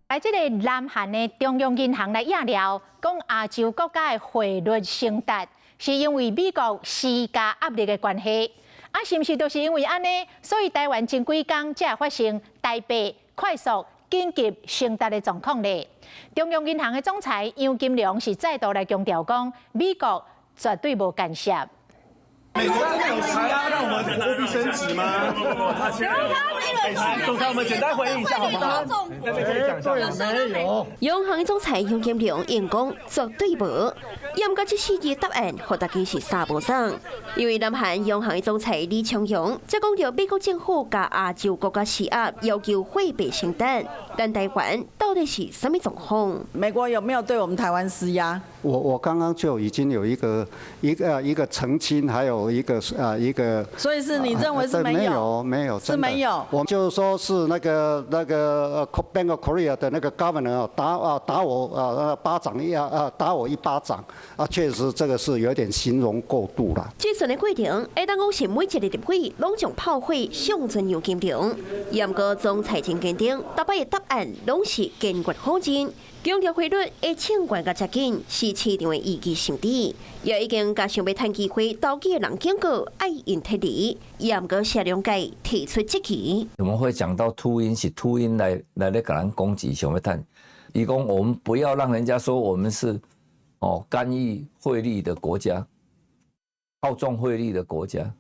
來，這个南韓的中央銀行來應料，講亞洲國家的匯率升值，是因為美國施加壓力的關係。啊，是毋是就是因為按呢，所以台灣前幾工才會發生台幣快速緊急升值的狀況咧？中央銀行的總裁楊金龍是再度來強調講，美國絕對無干涉。美國真的有施壓讓我們貨幣升值嗎？總裁，我們簡單回應一下好不好？那邊可以講一下。沒有。央行總裁楊金龍應講絕對無，毋過這四字答案，予大家是三無送。因為南韓央行總裁李昌鏞才講著美國政府共亞洲國家施壓，要求貨幣升值，但台灣到底是啥物狀況？美國有沒有對我們台灣施壓？我剛剛就已經有一個澄清，還有一個，所以是你認為是沒有？沒有，沒有，是沒有。我就是說是那個 Bank of Korea 的那個 governor 打我巴掌一啊打我一巴掌啊，確實這個是有點形容過度了。質詢的過程，會當講是每一个立委攏將炮火向準楊金龍，毋過總裁真堅定，逐擺的答案攏是堅決否認。強調匯率會升懸較緊，是市場的預期心理，也已經共想欲趁機會投機的人警告，愛用撤離。毋過社論界提出質疑。怎麼會講到禿鷹是禿鷹來咧共咱攻擊，想欲趁？伊講我們不要讓人家說我們是干預匯率的國家，操縱匯率的國家。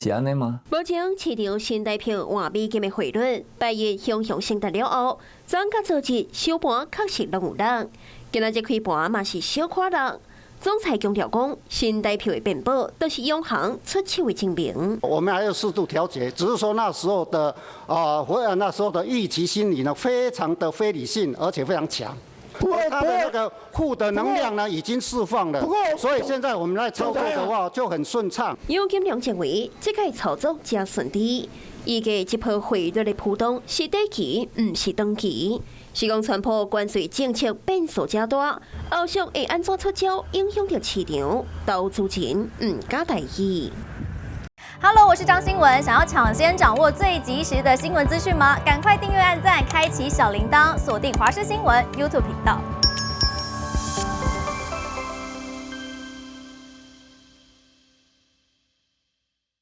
是按呢嗎？目前市場新台幣換美金的匯率，拜一雄雄升值了後，昨佮昨日收盤確實攏有落。今仔日開盤嘛是小可落。總裁強調講，新台幣的變寶，都是央行出手的證明。我們還要適度調節，只是說那時候的啊，或那時候的預期心理呢，非常的非理性，而且非常強。它的那個負的能量呢，已經釋放了，所以現在我們來操作的話就很順暢。楊金龍認為，這個操作誠順利，預計這波匯率的波動是短期，毋是長期。是講川普關稅政策變數誠大，後續會按怎出招，影響著市場，投資人毋敢大意。 Hello，我是張新文。想要搶先掌握最及時的新聞資訊嗎？趕快訂閱、按讚、開啟小鈴鐺，鎖定華視新聞 YouTube 頻道。